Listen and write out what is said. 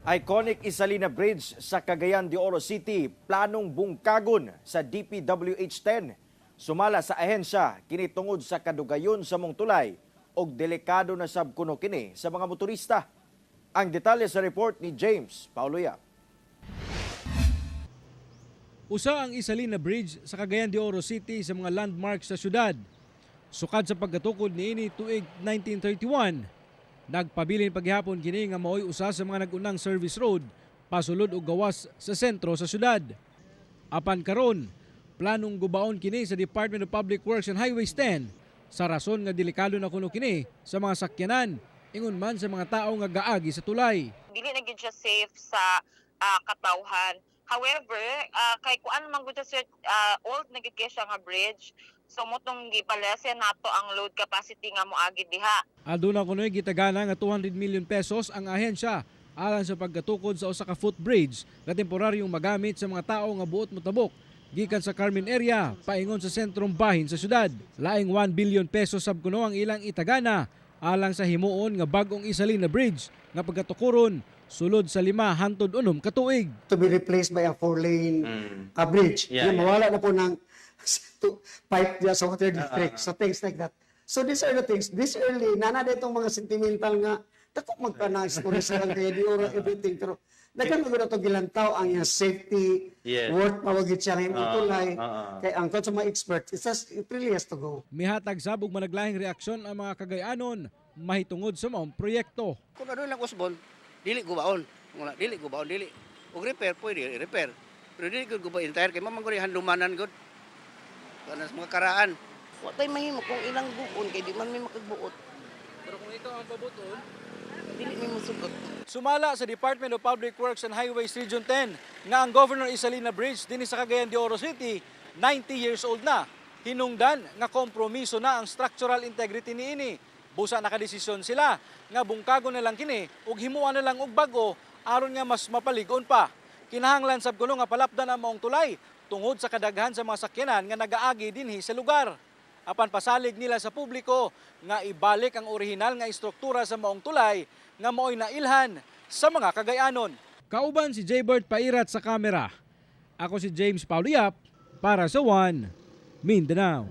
Iconic Ysalina Bridge sa Cagayan de Oro City, planong bungkagon sa DPWH 10. Sumala sa ahensya, kini tungod sa kadugayon sa maong tulay og delikado na sab kuno kini sa mga motorista. Ang detalye sa report ni James Paulo Yap. Usa ang Ysalina Bridge sa Cagayan de Oro City sa mga landmarks sa syudad. Sukad sa pagkatukod niini tuig 1931, nagpabilin paghihapon kini nga maoy usa sa mga nag-unang service road pasulod og gawas sa sentro sa syudad. Apan karon, planong gubaon kini sa Department of Public Works and Highways 10 sa rason nga delikado na kuno kini sa mga sakyanan ingon man sa mga tao nga gaagi sa tulay. Dili na gyud siya safe sa katawhan. However, kay kuan man gud siya, sir, old na gyud kay siya nga bridge. So mao tong gipalesen nato ang load capacity nga moagi diha. Aduna kuno'y gitagana nga 200 million pesos ang ahensya alang sa pagkatukod sa usa ka footbridge nga temporaryong magamit sa mga tao nga buot motabok gikan sa Carmen area paingon sa sentrong bahin sa syudad. Laing 1 billion pesos sab kuno ang ilang itagana alang sa himuon nga bag-ong Ysalina Bridge nga pagkatukuron sulod sa 5 hantod 6 ka tuig. To be replaced by a four-lane bridge. Yeah, Na mawala na po ng pipe diya sa water district. So things like that. So these are the things. This early, naa na itong mga sentimental nga, dako magka na stories lang kaya di oro everything. Pero daghan mo itong gilantaw ang iyang safety, worth mawagit siya ngayon tulay. Kay ang sa mga experts, it really has to go. Mihatag sab og managlahing reaksyon ang mga Kagayanon mahitungod sa maong proyekto. Kung ano lang usbon, dili gubaon. Kung wala, dili gubaon, dili. Og repair, pwede repair. Pero dili gud gubaon entire kay mamang gud handumanan gud. Kana sa mga karaan. Wa tay mahimo kung ilang guon kay di man mi makagbuot. Pero kung ikaw ang pabuton, Dili mi mosugot. Sumala sa Department of Public Works and Highways Region 10 nga ang Governor Ysalina Bridge dinhi sa Cagayan de Oro City, 90 years old na. Hinungdan nga kompromiso na ang structural integrity niini. Busa nakadesisyon sila nga bungkagon na lang kini ug himuan na lang og bag-o aron nga mas mapalig-on pa. Kinahanglan sab kuno nga palapdan ang maong tulay tungod sa kadaghan sa mga sakyanan nga nagaagi dinhi sa lugar. Apan pasalig nila sa publiko nga ibalik ang orihinal nga istruktura sa maong tulay nga mao'y nailhan sa mga Kagayanon. Kauban si Jaybert Pairat sa kamera. Ako si James Paulo Yap para sa One Mindanao.